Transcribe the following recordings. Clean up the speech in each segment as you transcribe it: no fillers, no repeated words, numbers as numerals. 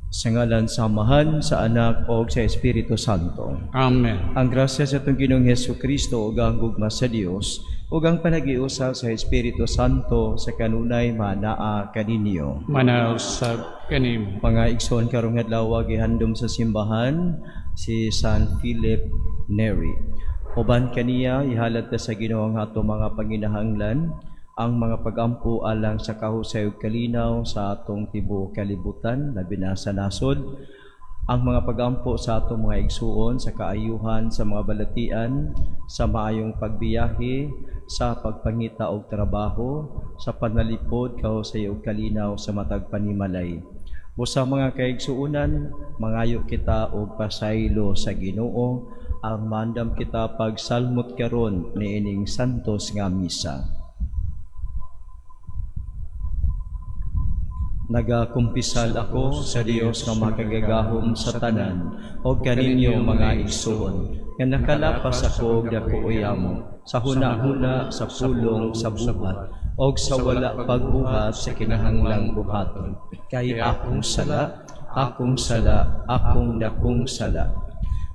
Sa ngalan sa Amahan, sa Anak o sa Espiritu Santo. Amen. Ang grasya sa atong Ginoong Hesus Kristo ug ang gugma sa Dios ug ang panagiusa sa Espiritu Santo sa kanunay manaa kaninyo. Manaog sab kanimo. Mga igsoon, karong adlaw gihandom sa simbahan si San Philip Neri. Uban kaniya, ihalad ta sa Ginoo ang ato mga panginahanglan, ang mga pagampo alang sa kahusay ug kalinaw sa atong tibuok kalibutan, labi na sa nasod, ang mga pagampo sa atong mga igsuon sa kaayuhan sa mga balatian, sa maayong pagbiyahe, sa pagpangita og trabaho, sa panalipod, kahusay ug kalinaw sa matag panimalay. Busa, mga kaigsuonan, mangayo kita og pasaylo sa Ginoo ang mandam kita pagsalmot karon niining santos nga misa. Nagakumpisal ako sa Dios nga makagagahom sa tanan og kaninyo, mga igsoon, nga nakalapas ako og dako yamo sa huna-huna, sa pulong, sa buhat og sa wala pagbuhat sa kinahanglang buhaton, kay akong sala, akong sala, akong dakong sala.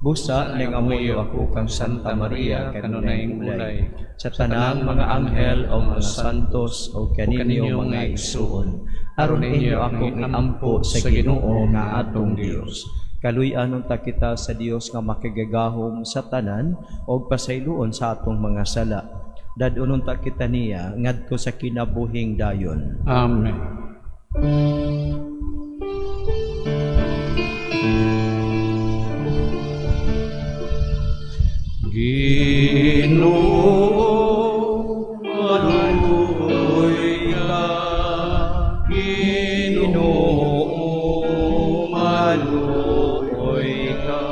Busa, nangamuyo ako kang Santa Maria, kanunay ulay, sa tanang mga anghel o mga santos o kaninyo, mga igsuon, aron inyo akong iampo sa Ginoo nga atong Dios. Kaluy-anon ta kita sa Dios nga makagagahom sa tanan og pasayloon sa atong mga sala. Dad-onon ta kita niya ngadto sa kinabuhing dayon. Amen. Ginoo, maluoy ka. Ginoo, maluoy ka.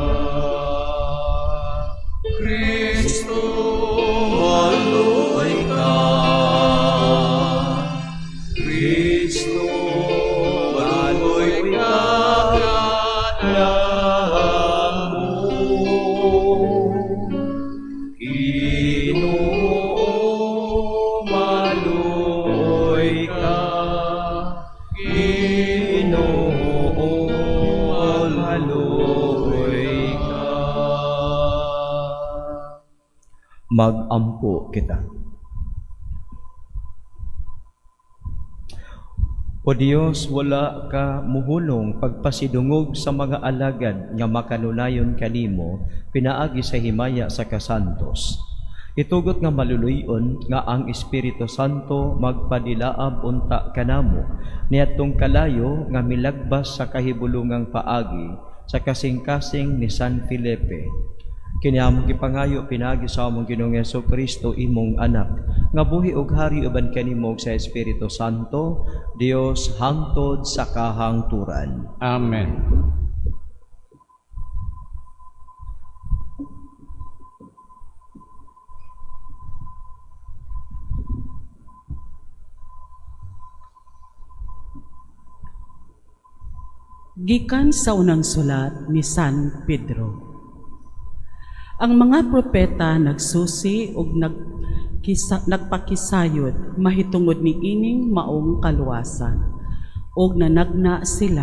Kristo, maluoy ka. Kristo, maluoy ka kanamo. Ginoo, maluoy ka. Ginoo, maluoy ka. Magampo kita. O Dios, wala ka muhunong pagpasidungog sa mga alagad nga makanunayon kanimo pinaagi sa himaya sa kasantos. Itugot nga maluluyon nga ang Espiritu Santo magpadilaab unta kanamo niadtong kalayo nga milagbas sa kahibulungang paagi sa kasing-kasing ni San Felipe. Kini among gipangayo pinaagi sa among Ginoong Hesus Kristo, imong anak, nga buhi og hari uban kanimo ug sa Espiritu Santo, Dios, hangtod sa kahangturan. Amen. Gikan sa unang sulat ni San Pedro. Ang mga propeta nagsusi ug nagpakisayod mahitungod ni ining maong kaluwasan, ug nanagna sila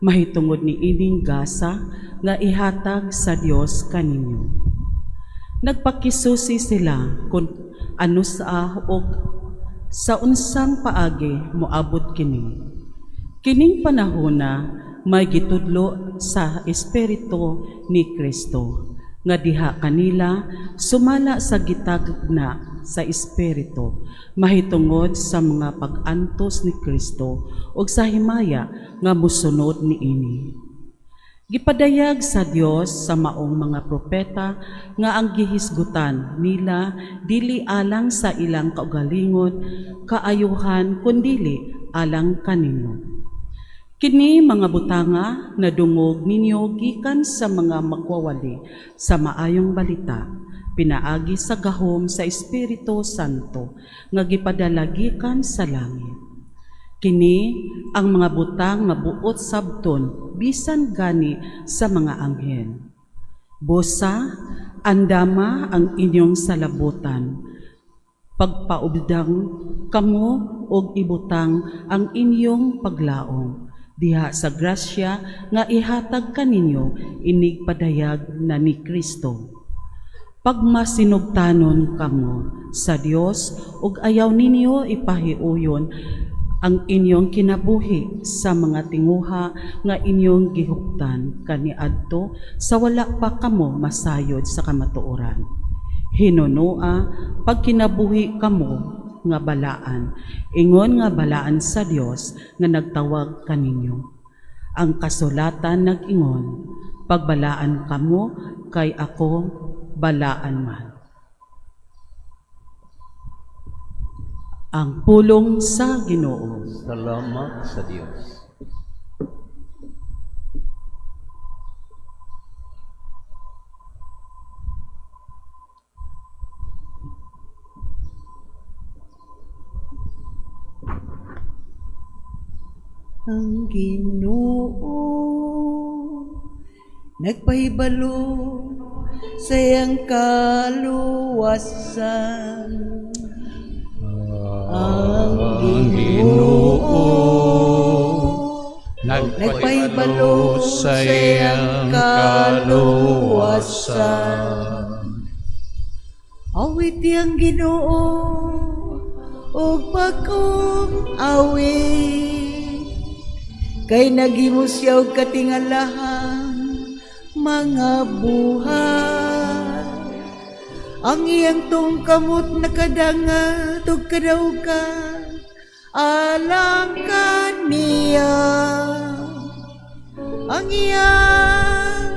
mahitungod ni ining gasa nga ihatag sa Dios kaninyo. Nagpakisusi sila kung ano sa og sa unsang paagi moabot kini. Kining panahona may gitudlo sa Espiritu ni Kristo nga diha kanila sumala sa gitagna sa Espiritu mahitungod sa mga pag-antos ni Kristo ug sa himaya nga mosunod niini. Gipadayag sa Dios sa maong mga propeta nga ang gihisgutan nila dili alang sa ilang kaugalingon kaayuhan, kundili alang kanino. Kini mga butanga nadungog ninyo gikan sa mga magwawali sa maayong balita, pinaagi sa gahom sa Espiritu Santo nga gipadala gikan sa langit. Kini ang mga butang nga buot sabton bisan gani sa mga anghel. Busa, andama ang inyong salabutan. Pagpaubdang kamo og ibutang ang inyong paglaom. Diha sa grasya nga ihatag kaninyo inig padayag na ni Kristo. Pagmasinugtanon kamo sa Dios ug ayaw ninyo ipahiuyon ang inyong kinabuhi sa mga tinguha nga inyong gihuptan kaniadto sa wala pa kamo masayod sa kamatuoran. Hinunoa pagkinabuhi kamo nga balaan, ingon nga balaan sa Dios nga nagtawag kaninyo. Ang kasulatan nag-ingon, pagbalaan kamo kay ako balaan man. Ang pulong sa Ginoo. Salamat sa Dios. Ang Ginoo nagpahibalo sa iyang kaluwasan. Ang Ginoo nagpahibalo nagpahibalo sa sa iyang iyang kaluwasan. kaluwasan. Awit ang Ginoo ug bag-ong awit, kay naghimo siya og katingalahang mga buhat. Ang iyang tuong kamot nakadangat ug kadaugan alang kaniya. Ang iyang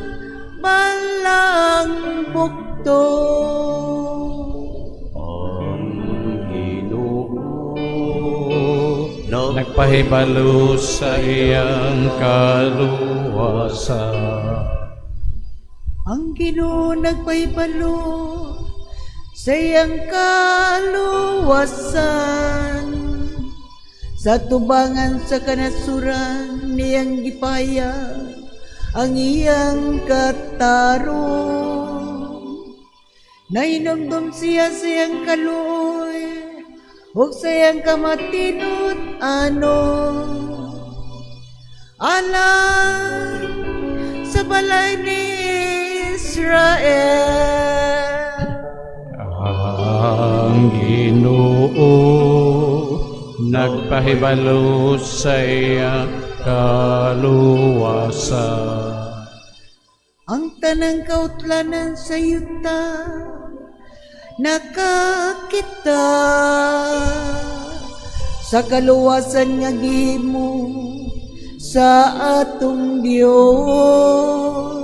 balang bukto. Ang Ginoo Nagpahibalo sa iyang kaluwasan. Ang Ginoo nagpahibalo sa iyang kaluwasan. Sa tubangan sa kanasuran niyang gipahayag ang iyang katarong. Nahinumdum siya sa iyang kaluoy ug sa iyang kamatinut-anon. Alang sa balay ni Israel. Ang Ginoo nagpahibalo sa iyang kaluwasan. Ang tanang kautlanan sa yuta nakakita sa kaluwasan nga gihimo sa atong Dios.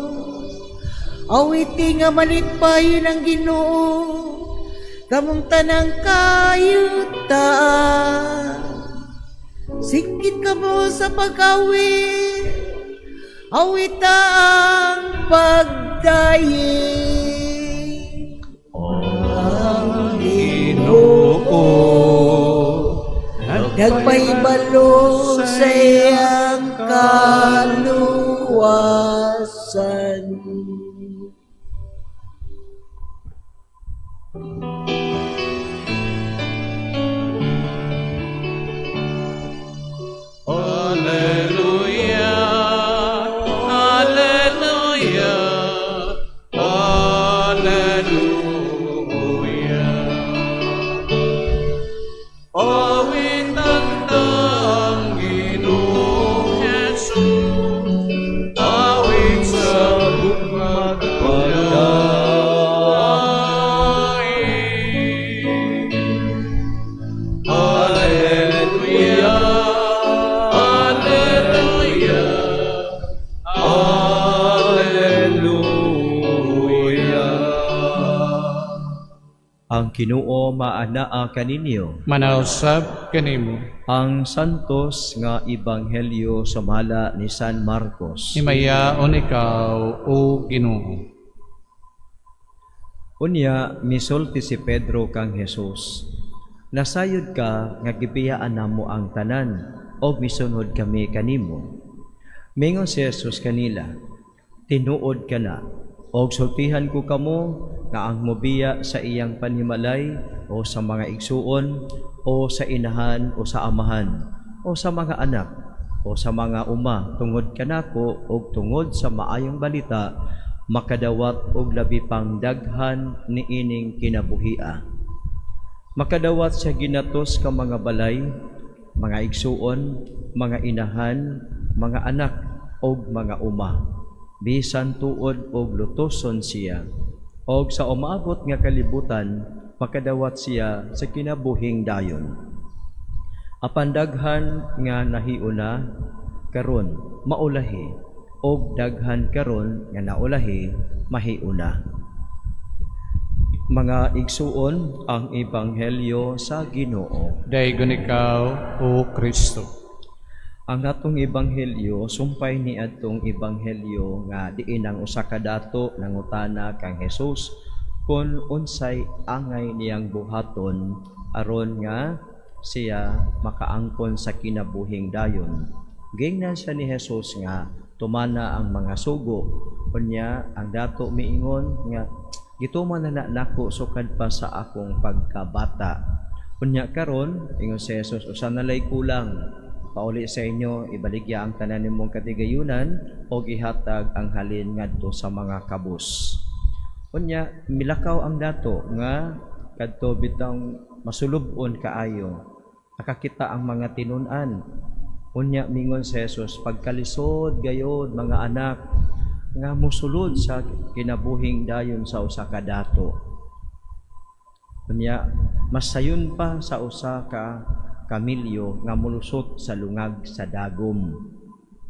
Awiti nga malipayon ang Ginoo, kamong tanang kayuta. Singgit kamo sa pag-awit, awita ang pagdayi. Ang Ginoo nagpahibalo sa iyang kaluwasan. Alleluia, Alleluia, Alleluia. Awitan ang Ginoong Jesus, awit sa pagdaing. Alleluia, Alleluia, Alleluia. Ang Ginoo maanaa kaninyo. Manausab kanimo. Ang santos nga ebanghelyo sumala ni San Marcos. Himayaon ikaw, o Ginoo. Unya misulti si Pedro kang Jesus. Nasayod ka nga gibiyaan namo ang tanan og misunod kami kanimo. Mingon si Jesus kanila, tinuod kana og sultihan ko kamo nga ang mobiya sa iyang panimalay o sa mga igsuon o sa inahan o sa amahan o sa mga anak o sa mga uma tungod kanako ug tungod sa maayong balita, makadawat og labi pang daghan niining kinabuhia. Makadawat sa ginatos ka mga balay, mga igsuon, mga inahan, mga anak ug mga uma. Bisan tuod og lutoson siya. Og sa umaabot nga kalibutan, makadawat siya sa kinabuhing dayon. Apan daghan nga nahiuna karon maulahi, og daghan karon nga naulahi mahiuna. Mga igsuon, ang ebanghelyo sa Ginoo. Daygon ikaw, O Kristo. Ang atong ebanghelyo sumpay ni adtong ebanghelyo nga diin ang usa ka dato nangutana kang Jesus kon unsay angay niyang buhaton aron nga siya makaangkon sa kinabuhing dayon. Gingnan siya ni Jesus nga tumana ang mga sugo. Unya ang dato miingon nga gituman na nako sukad pa sa akong pagkabata. Unya karon ingon si Jesus, usa na lay kulang. Pauli sa inyo, ibaligya ang tanan nimong katigayunan o gihatag ang halin ngadto sa mga kabus. Unya milakaw ang dato nga kadto bitang masulub-on kaayo. Nakakita ang mga tinun-an. Unya mingon si Jesus, pagkalisod gayod, mga anak, nga musulod sa kinabuhing dayon sa usa ka dato. Unya mas sayon pa sa usa ka kamilyo nga mulusot sa lungag sa dagom.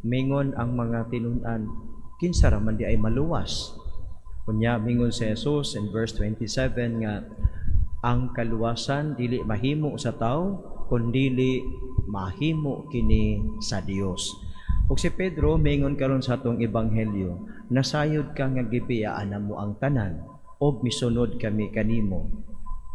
Mingon ang mga tinun-an, kinsa ra man di ay maluwas? Unya mingon si Jesus in verse 27 nga ang kaluwasan dili mahimo sa tao, kundili mahimo kini sa Dios. Ug si Pedro mingon karon sa atong ebanghelyo, nasayod ka nga gibiyaan mo ang tanan ug misunod kami kanimo.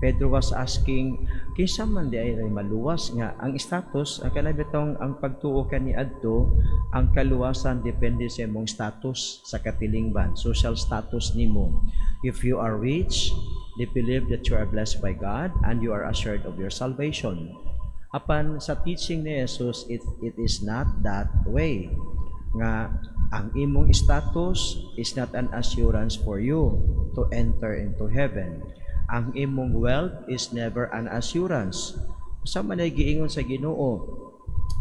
Pedro was asking, kinsa man di ay maluwas, nga ang status, ang kanang bitong ang pagtuo kaniadto, ang kaluwasan depende sa imong status sa katilingban, social status nimo. If you are rich, they believe that you are blessed by God and you are assured of your salvation. Apan sa teaching ni Jesus, it is not that way. Nga ang imong status is not an assurance for you to enter into heaven. Ang imong wealth is never an assurance. Sa man ay giingon sa Ginoo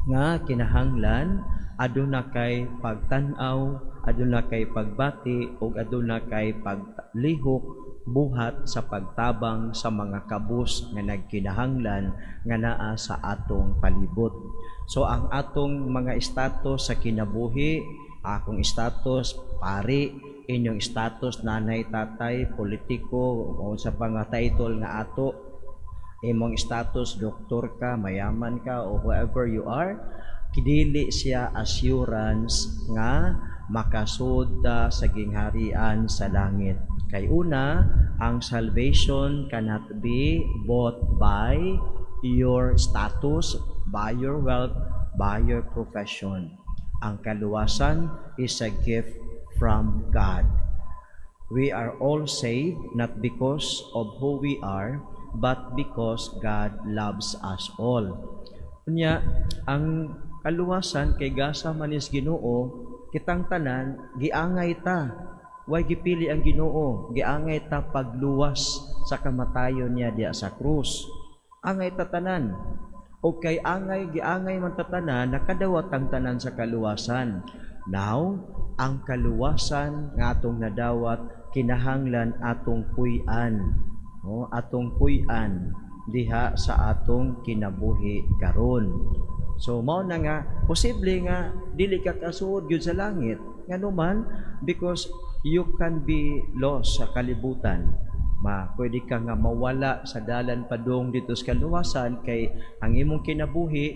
nga kinahanglan aduna kay pagtan-aw, aduna kay pagbati ug aduna kay paglihok buhat sa pagtabang sa mga kabus nga nagkinahanglan nga naa sa atong palibot. So ang atong mga status sa kinabuhi, akong status pari, inyong status nanay, tatay, politiko o sa nga title nga ato, imong status doktor ka, mayaman ka o whoever you are, dili siya assurance nga makasud ta sa gingharian sa langit. Kay una, ang salvation cannot be bought by your status, by your wealth, by your profession. Ang kaluwasan is a gift from God. We are all saved not because of who we are, but because God loves us all. Unya, ang kaluwasan kay gasa man is Ginoo, kitang tanan giangay ta. Way gipili ang Ginoo, giangay ta pagluwas sa kamatayon niya diya sa krus. Angay ta tanan. O kay angay giangay man ta tanan, nakadawat ang tanan sa kaluwasan. Now, ang kaluwasan nga atong nadawat kinahanglan atong puy-an. No, atong puy-an diha sa atong kinabuhi karon. So mao na nga posible nga dili ka kasuod gyud sa langit, ngano man, because you can be lost sa kalibutan. Ma, pwede ka nga mawala sa dalan padung dito sa kaluwasan kay ang imong kinabuhi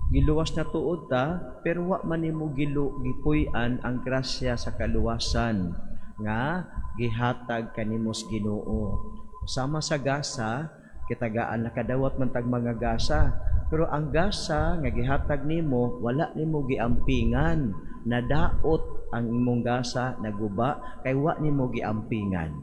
giluwas na tuod ta, pero wa man nimo gipuy-an ang grasya sa kaluwasan nga gihatag kanimo sa Ginoo. Sama sa gasa, kitagaan nakadawat man tag mga gasa, pero ang gasa nga gihatag nimo wala nimo giampingan, nadaot ang imong gasa, naguba kay wa nimo giampingan.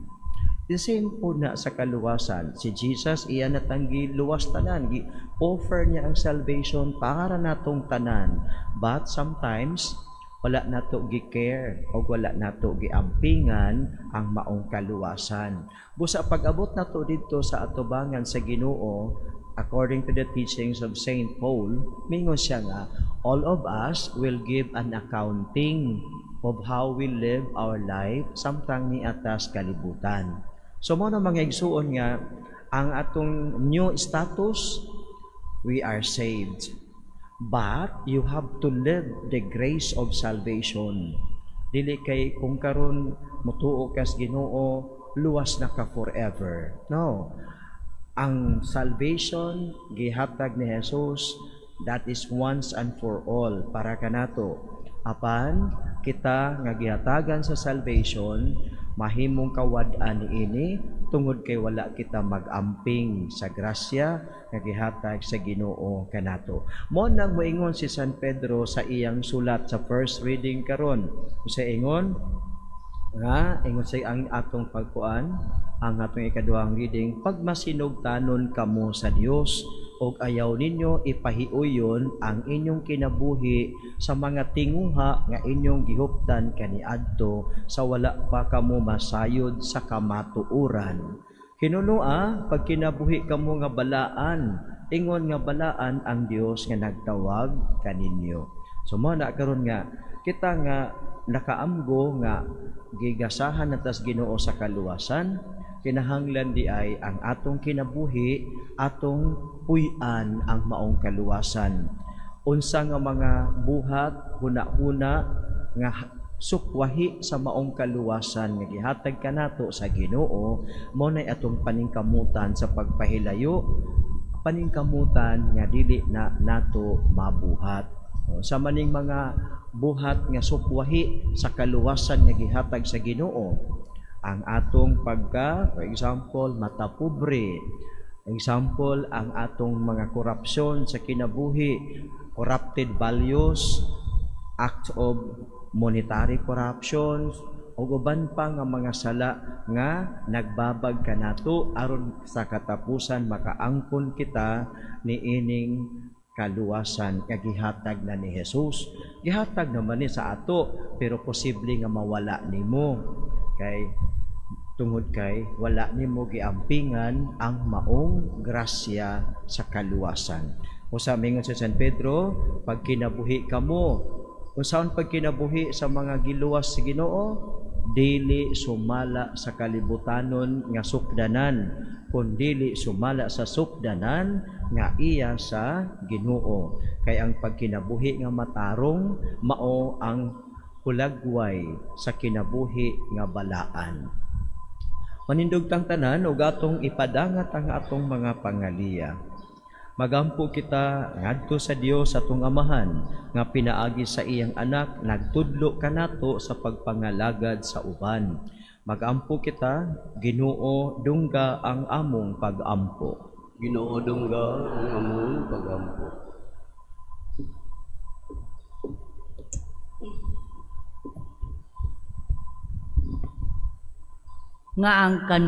The same po na sa kaluwasan. Si Jesus, iya natang giluwas tanan. Gi-offer niya ang salvation para natong tanan. But sometimes, wala nato gi-care o wala nato giampingan ang maong kaluwasan. Busa pag-abot nato didto sa atubangan sa Ginoo, according to the teachings of Saint Paul, mingon siya nga, all of us will give an accounting of how we live our life samtang niatas kalibutan. So mao na, mga igsuon, nga ang atong new status, we are saved. But you have to live the grace of salvation. Dili kay kung karon mutuo kas Ginoo, luwas na ka forever. No. Ang salvation gihatag ni Jesus, that is once and for all para kanato. Apan kita nga gihatagan sa salvation, mahimong kawad-an niini tungod kay wala kita mag-amping sa grasya nga gihatag sa Ginoo kanato. Mo nang moingon si San Pedro sa iyang sulat sa first reading karon. Sa ingon nga ingon sa ang atong pagkuan, ang atong ikaduhang reading, pagmasinugtanon kamo sa Dios ug ayaw ninyo ipahiuyon ang inyong kinabuhi sa mga tinguha nga inyong gihuptan kaniadto sa wala pa kamo masayod sa kamatuoran. Hinunoa, pag kinabuhi kamo nga balaan, ingon nga balaan ang Dios nga nagtawag kaninyo. So mo na karon nga kita nga nakaamgo nga gigasahan natas Ginoo sa kaluwasan, kinahanglan di ay ang atong kinabuhi, atong puy-an ang maong kaluwasan. Unsa nga mga buhat, huna-huna nga sukwahi sa maong kaluwasan nga gihatag kanato sa Ginoo, mao nay atong paningkamutan sa pagpahilayo, paningkamutan nga dili na nato mabuhat. No, sa maning mga buhat nga sukwahi sa kaluwasan nga gihatag sa Ginoo, ang atong pagka, for example, matapobre, example, ang atong mga korupsyon sa kinabuhi, corrupted values, act of monetary corruption, ug uban pa nga mga sala nga nagbabag kanato aron sa katapusan makaangkon kita niining kaluwasan nga gihatag na ni Jesus. Gihatag naman ni sa ato, pero posible nga mawala nimo kay tungod kay wala nimo giampingan ang maong grasya sa kaluwasan. Usa mingon sa San Pedro, pag kinabuhi kamo, unsaon pagkinabuhi sa mga giluwas sa Ginoo? Dili sumala sa kalibutanon nga sukdanan, kun dili sumala sa sukdanan nga iya sa Ginoo. Kay ang pagkinabuhi nga matarong mao ang hulagway sa kinabuhi nga balaan. Manindog tang tanan ug atong ipadangat ang atong mga pangaliya. Magampo kita ngadto sa Dios atong Amahan nga pinaagi sa iyang anak nagtudlo kanato sa pagpangalagad sa uban. Magampo kita, Ginoo, dungga ang among pagampo. Ginoo, dungga ang among pagampo. Nga ang kan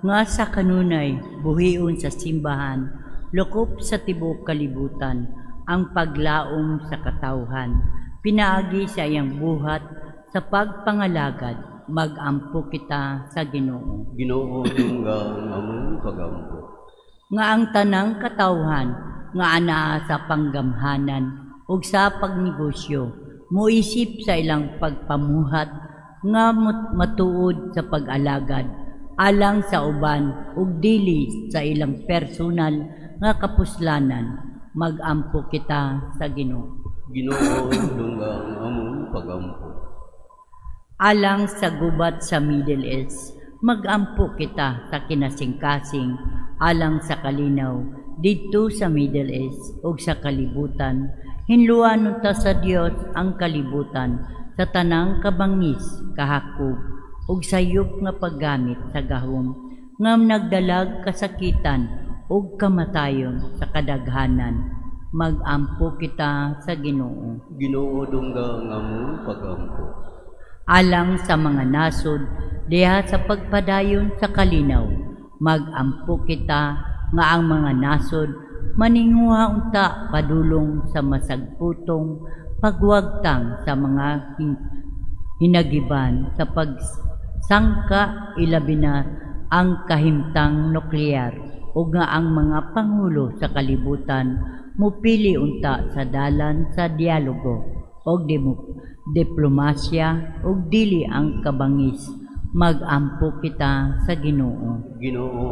nga sa kanunay buhion sa simbahan lokop sa tibuok kalibutan ang paglaom sa katawhan pinaagi sa iyang buhat sa pagpangalagad. Magampo kita sa Ginoo. Ginoo, dungga ang among pagampo. Nga ang tanang katawhan nga anaa sa panggamhanan ug sa pagnegosyo moisip sa ilang pagpamuhat nga matuod sa pag-alagad alang sa uban ug dili sa ilang personal nga kapuslanan. Magampo kita sa Ginoo. Ginoo, dungga ang among pagampo. Alang sa gubat sa Middle East, magampo kita sa kinasingkasing alang sa kalinaw didto sa Middle East ug sa kalibutan. Hinluan unta sa Dios ang kalibutan sa tanang kabangis, kahakog ug sayop nga paggamit sa gahom nga nagdalag kasakitan ug kamatayon sa kadaghanan. Magampo kita sa Ginoo. Ginoo, dungga ang among pagampo. Alang sa mga nasod diha sa pagpadayon sa kalinaw. Magampo kita nga ang mga nasod maninguha unta padulong sa masagputong pagwagtang sa mga hinagiban sa pagsangka, ilabi na ang kahimtang nuklear, ug nga ang mga pangulo sa kalibutan mupili unta sa dalan sa dialogo og diplomasya ug dili ang kabangis. Magampo kita sa Ginoo. Ginoo,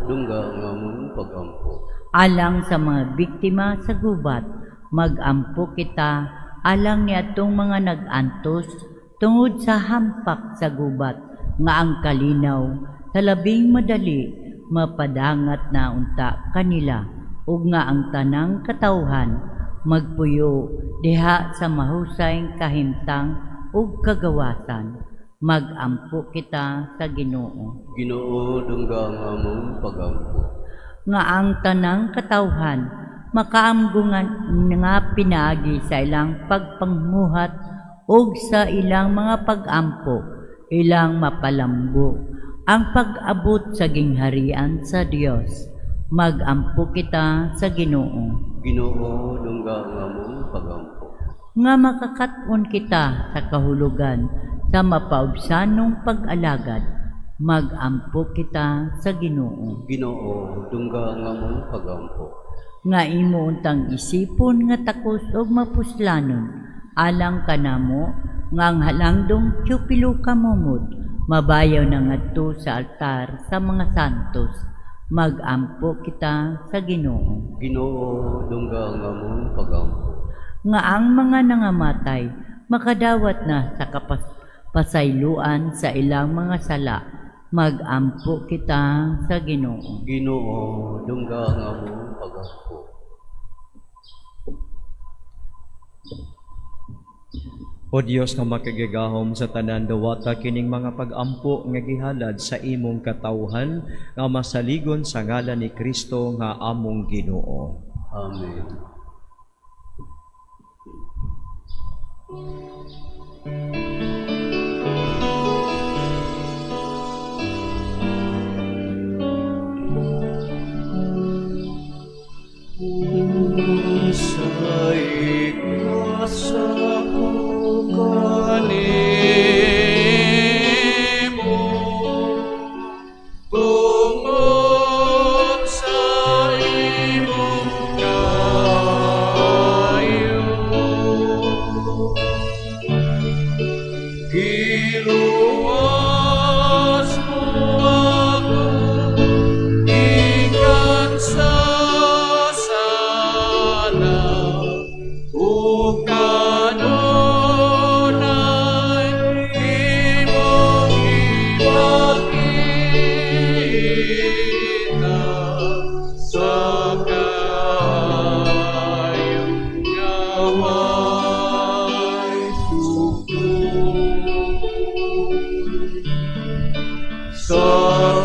dungga ang among pagampo. Alang sa mga biktima sa gubat, magampo kita alang niadtong mga nag-antos tungod sa hampak sa gubat, nga ang kalinaw sa labing madali mapadangat na unta kanila, ug nga ang tanang katawhan magpuyo diha sa mahusay kahimtang ug kagawasan. Magampo kita sa Ginoo. Ginoo, dungga ang among pagampo. Nga ang tanang katawhan makaamgungan nga pinaagi sa ilang pagpangmuhat ug sa ilang mga pag-ampo, ilang mapalambo ang pag-abot sa gingharian sa Dios. Magampo kita sa Ginoo. Ginoo, dungga ang among pagampo. Nga makakat-on kita sa kahulugan sa mapaubsanong pag-alagad, magampo kita sa Ginoo. Ginoo, dungga ang among pagampo. Nga imo untang isipon nga takos og mapuslanon alang kanamo, nga ang halangdong Teopilo Camomot mabayaw na ngadto sa altar sa mga santos. Magampo kita sa Ginoo. Ginoo, dungga ang among pagampo. Nga ang mga nangamatay makadawat na sa pasayloan sa ilang mga sala. Magampo kita sa Ginoo. Ginoo, dungga ang among pagampo. O Dios nga makagagahom sa tanan, dawata kining mga pag-ampo nga gihalad sa imong katawhan nga masaligon sa ngalan ni Kristo nga among Ginoo. Amen. Unsay kasako kanimo tungod sa imong kaayo, giluwas mo ako gikan sa sala ug kanunay imong ipakita sa kaayo nga way sukod. Sa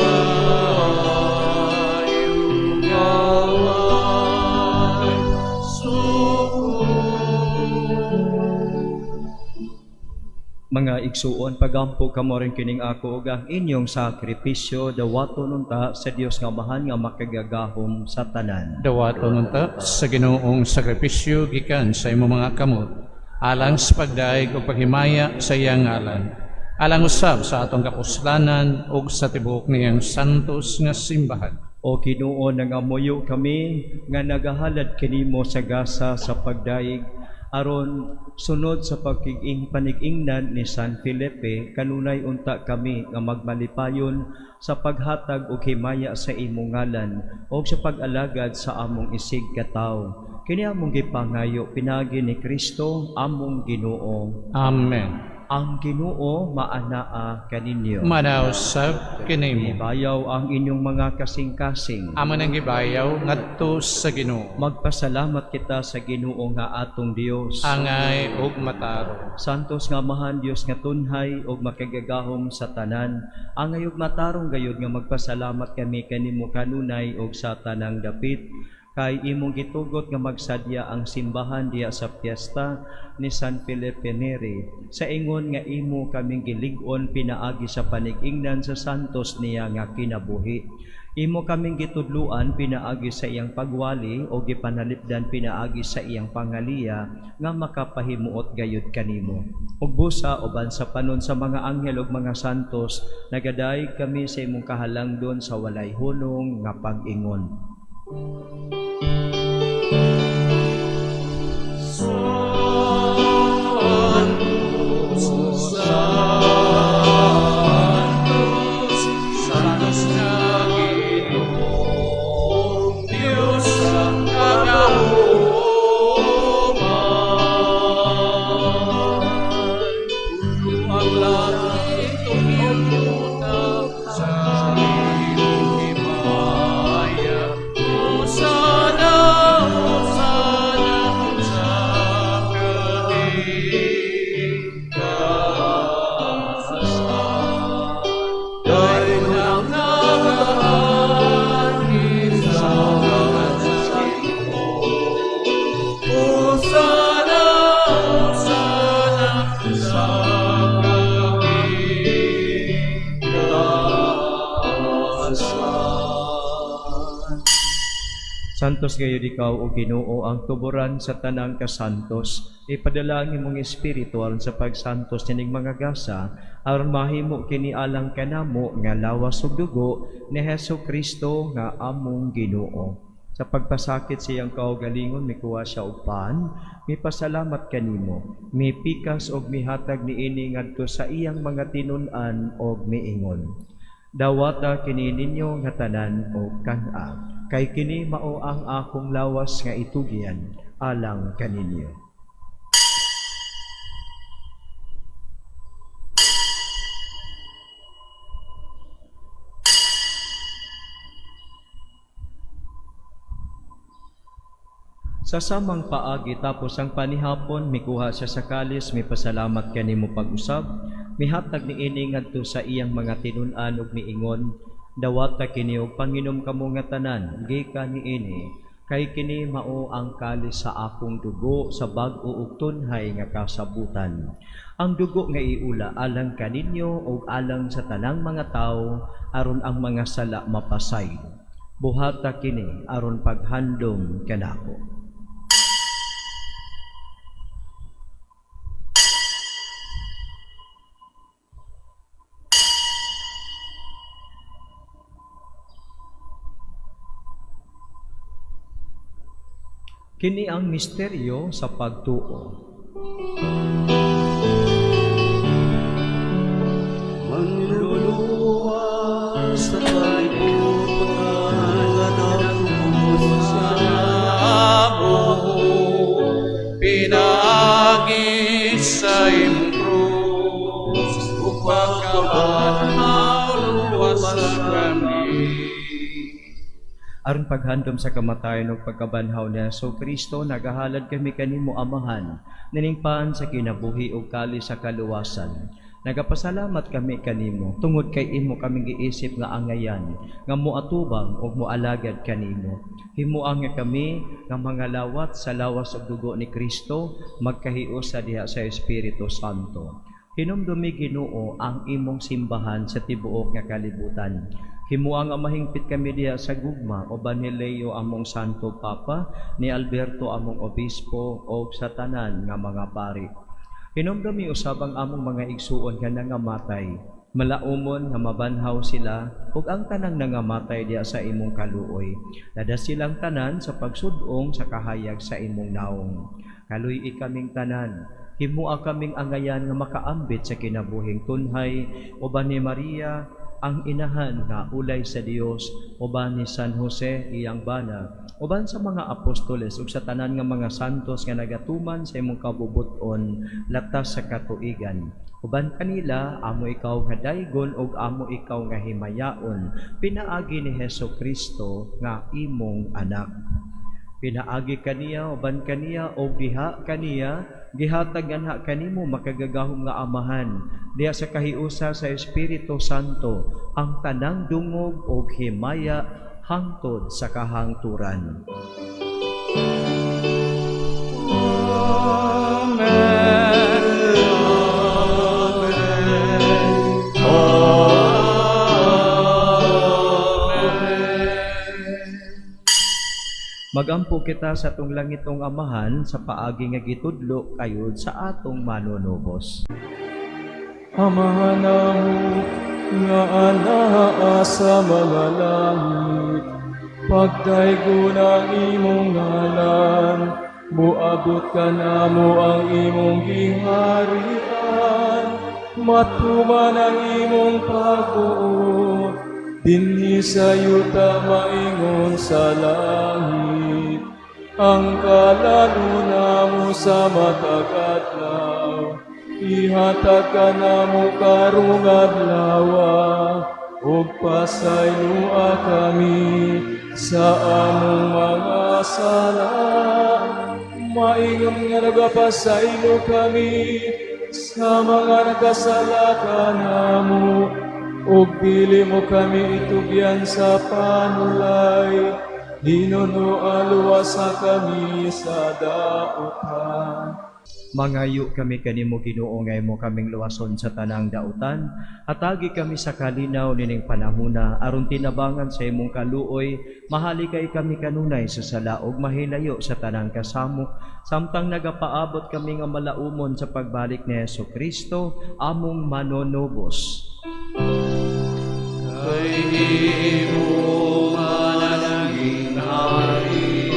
kaayo nga way sukod. Mga igsuon, pagampo kamo rin kining ako ug ang inyong sakripisyo, dawaton unta sa Dios nga Amahan nga makagagahom sa tanan. Dawaton unta sa Ginoong sakripisyo gikan sa imong mga kamot, alang sa pagdaig ug paghimaya sa iyang ngalan, alang usab sa atong kapuslanan ug sa tibuok niyang santos nga simbahan. O Ginoo, nangamuyo kami nga nagahalad kanimo sa gasa sa pagdaig, aron sunod sa pagkig-ing panig-ingnan ni San Felipe, kanunay unta kami nga magmalipayon sa paghatag og himaya sa imong ngalan og sa pag-alagad sa among isig katawo. Kini among gipangayo pinaagi ni Kristo among Ginoo. Amen. Ang Ginoo maanaa kaninyo. Maanaa usab kanimo. Ibayaw ang inyong mga kasing-kasing. Amo nang gibayaw ngadto sa Ginoo. Magpasalamat kita sa Ginoo nga atong Dios. Angay ug matarong. Santos nga Amahan, Dios nga tunhay ug makagagahom sa tanan, angay ug matarong gayud nga magpasalamat kami kanimo kanunay ug sa tanang dapit. Kay imong gitugot nga magsadya ang simbahan diha sa piyesta ni San Felipe Neri, sa ingon nga imo kaming gilig-on pinaagi sa panig-ingnan sa santos niya nga kinabuhi. Imo kaming gitudluan pinaagi sa iyang pagwali o gipanalipdan pinaagi sa iyang pangaliya nga makapahimuot gayud kanimo. Ug busa uban sa panon sa mga anghel ug mga santos, nagadayeg kami sa imong kahalangdon sa walay hunong nga pag-ingon. Santos, Santos, Santos nga Ginoong Dios sa kagahuman. Puno ang langit ug yuta sa iyong himaya. Hosana, Hosana sa kahigayaan. Dayon ang nagaanhi sa ngalan sa Ginoo. Hosana, Hosana sa kahigayaan. Santos gayud ikaw o Ginoo ang tuboran sa tanang kasantos. Ipadala ang imong espiritu aron sa pagsantos nining mga gasa, aron mahimo kini alang kanamo nga lawas ug dugo ni Hesus Kristo nga among Ginoo. Sa pagpasakit sa iyang kaugalingon, mikuha siya og pan, mipasalamat kanimo, mipikas og mihatag niini ngadto sa iyang mga tinun-an og miingon. Dawata kini ninyo nga tanan og kan-a, kay kini mao ang akong lawas nga itugyan alang kaninyo. Sa samang paagi tapos ang panihapon, mikuha siya sa kalis, mipasalamat kanimo pag-usab, mihatag niini ngadto sa iyang mga tinun-an ug miingon, dawata kini og panginom kamo nga tanan, gikan niini, kay kini mao ang kalis sa akong dugo sa bag-o ug tunhay nga kasabutan. Ang dugo nga iula alang kaninyo ug alang sa tanang mga tawo aron ang mga sala mapasaylo. Buhata kini aron paghandom kanako. Kini ang misteryo sa pagtuo. Manluluwas sa kalibutan nga nagtubos sa amo, pinaagi sa imong krus ug pagkabanhaw luwas kami. Aron paghandom sa kamatayon ug pagkabanhaw ni Hesus Kristo, nagahalad kami kanimo Amahan, nining pan sa kinabuhi ug kalis sa kaluwasan. Nagapasalamat kami kanimo tungod kay imo kaming giisip nga angayan nga moatubang ug moalagad kanimo. Himoa nga kami nga mga lawat sa lawas ug dugo ni Kristo magkahiusa diha sa Espiritu Santo. Hinumdumi Ginoo ang imong simbahan sa tibuok nga kalibutan. Himoa nga mahingpit kami diha sa gugma uban ni Leo among Santo Papa, ni Alberto among Obispo ug sa tanan nga mga pari. Hinumdumi usab ang among mga igsuon nga nangamatay, malaumon nga mabanhaw sila ug ang tanang nangamatay diha sa imong kaluoy. Lada silang tanan sa pagsud-ong sa kahayag sa imong naong. Kaluy-i kaming tanan, himoa kaming angayan nga makaambit sa kinabuhing tunhay uban ni Maria ang inahan nga ulay sa Dios, uban ni San Jose iyang bana, uban sa mga apostoles ug sa tanan nga mga santos nga nagatuman sa imong kabubut-on latas sa katuigan. Uban kanila amo ikaw nga daygon ug amo ikaw nga himayaon, pinaagi ni Hesus Kristo nga imong anak. Pinaagi kaniya, uban kaniya, o diha kaniya, gihatag anha kanimo makagagahom nga Amahan, diha sa kahiusa sa Espiritu Santo, ang tanang dungog og himaya hangtod sa kahangturan. Amen. Amen. Amen. Magampo kita sa atong langitong Amahan sa paagi nga gitudlo kayod sa atong Manunubos. Amahan namo nga anaa sa mga langit, pagdaygon ang imong ngalan, muabot kanamo ang imong giharian, matuman ang imong pagbuot, dinhi sa yuta maingon sa langit. Ang kalan-on namo sa matag adlaw, ihatag kanamo karong adlawa, ug pasayloa kami sa among mga sala, maingon nga nagapasaylo kami sa mga nakasala kanamo, ug dili mo kami itugyan sa panulay, hinunoa luwasa kami sa dautan. Mangayo kami kanimo, Ginoo, nga imo kaming luwason sa tanang dautan. Hatagi kami sa kalinaw nining panahuna aron tinabangan sa imong kaluoy, mahalikay kami kanunay sa sala ug mahilayo sa tanang kasamok, samtang nagapaabot kami nga malaumon sa pagbalik ni Hesus Kristo among Manunubos. Kay imo man ang gingharian,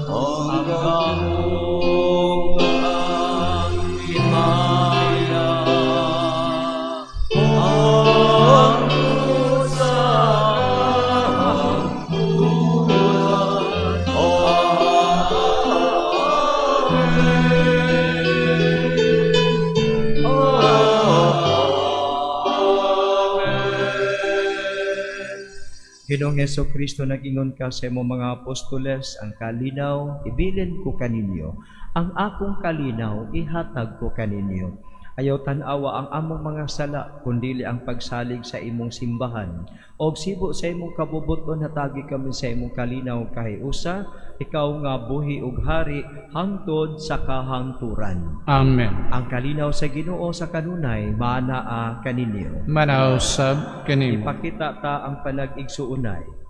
ang gahom, ang himaya, ang sa kahangturan. Amen. Amen. Ginoong Hesus Kristo, nag-ingon ka sa imong mga apostoles, "Ang kalinaw ibilin ko kaninyo, ang akong kalinaw ihatag ko kaninyo. Ayaw tan-awa ang among mga sala, kundili ang pagsalig sa imong simbahan. Og sibo sa imong kabubuton, hatagi kami sa imong kalinaw kahiusa, ikaw nga buhi ug hari hangtod sa kahangturan." Amen. Ang kalinaw sa Ginoo sa kanunay maanaa kaninyo. Manaa usab kanimo. Ipakita ta ang panag-igsuonay.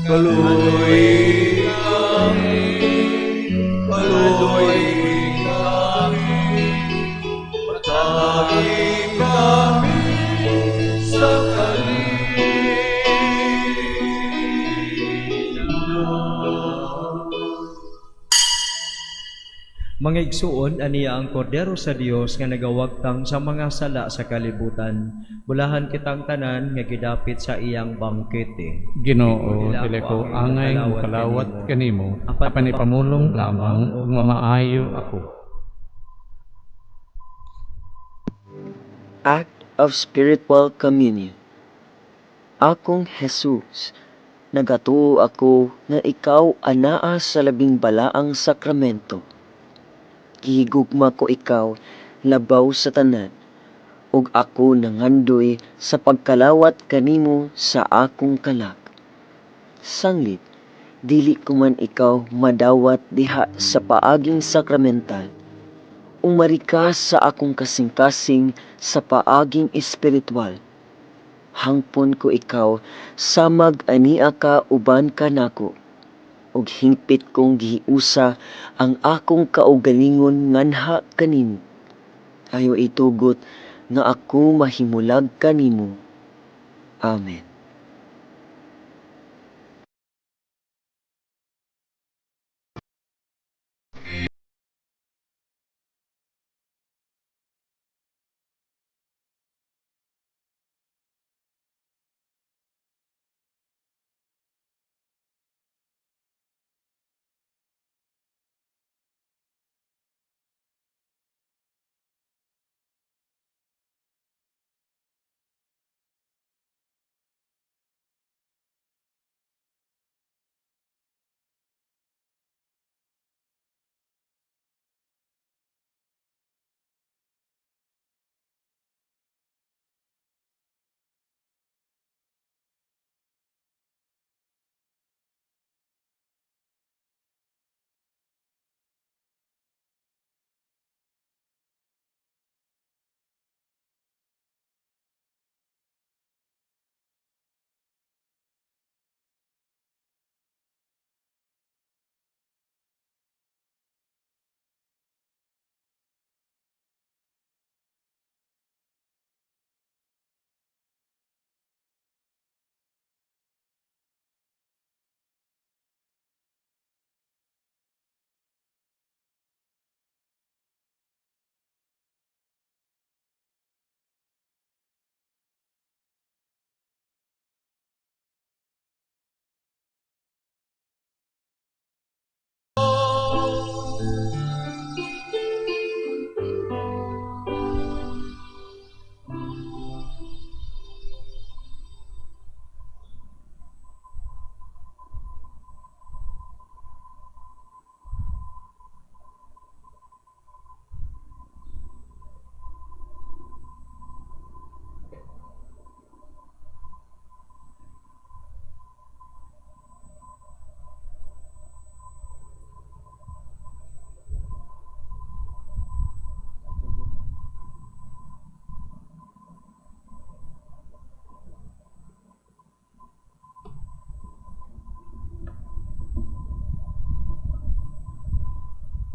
Kaluoy kami, kaluoy kami, patagi kami sa kalinaw. Mga igsuon, aniya ang Kordero sa Dios nga nagawagtang sa mga sala sa kalibutan. Bulahan kitang tanan nga gidapit sa iyang bangkete. Ginoo, dili ko angay mokalawat kanimo, apan ipamulong lamang ug mamaayo ako. Act of Spiritual Communion. Akong Jesus, nagatuo ako nga ikaw anaa sa labing balaang sakramento. Gihigugma ko ikaw labaw sa tanan, ug ako nangandoy sa pagkalawat kanimo sa akong kalag. Sanglit, dili ko man ikaw madawat diha sa paaging sakramental, umari ka sa akong kasing-kasing sa paaging espiritual. Hangpon ko ikaw samag ania ka uban kanako, ug hingpit kong gihiusa ang akong kaugalingon nganha kanimo. Ayaw itugot nga ako mahimulag kanimo. Amen.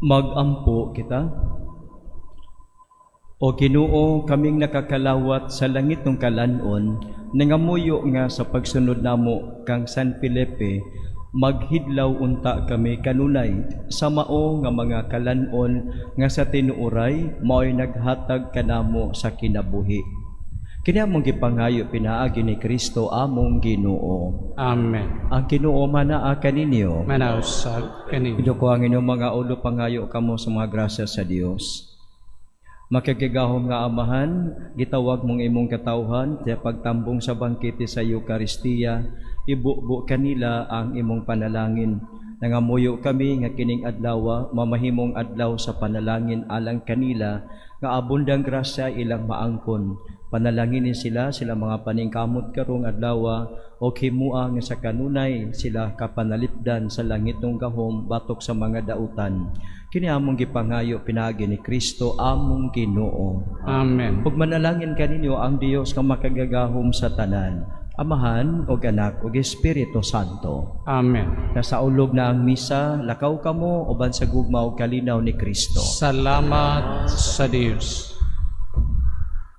Magampo kita. O Ginoo, kaming nakakalawat sa langitnong kalan-on, nangamuyo nga sa pagsunod namo kang San Felipe, maghidlaw unta kami kanunay sa mao nga mga kalan-on nga sa tinuoray mao'y naghatag kanamo sa kinabuhi. Kini among gipangayo pinaagi ni Kristo among Ginoo. Amen. Ang Ginoo manaa kaninyo. Manaa usab kaninyo. Iduko ang inyong mga ulo, pangayo kamo sa mga grasya sa Dios. Makagagahom nga Amahan, gitawag mong imong katawhan sa pagtambong sa bangkete sa Eukaristiya, ibubo kanila ang imong panalangin. Nangamuyo kami nga kining adlaw mamahimong adlaw sa panalangin alang kanila nga abundang grasya ilang maangkon. Panalanginin sila sila mga paningkamot karong adlaw o himua nga sa kanunay sila kapanalipdan sa langitnong gahom batok sa mga dautan. Kini among gipangayo pinaagi ni Kristo among Ginoo. Amen. Ug manalangin kaninyo ang Dios nga makagagahom sa tanan, Amahan ug Anak ug Espiritu Santo. Amen. Nasaulog na ang misa, lakaw kamo uban sa gugma ug kalinaw ni Kristo. Salamat sa Dios.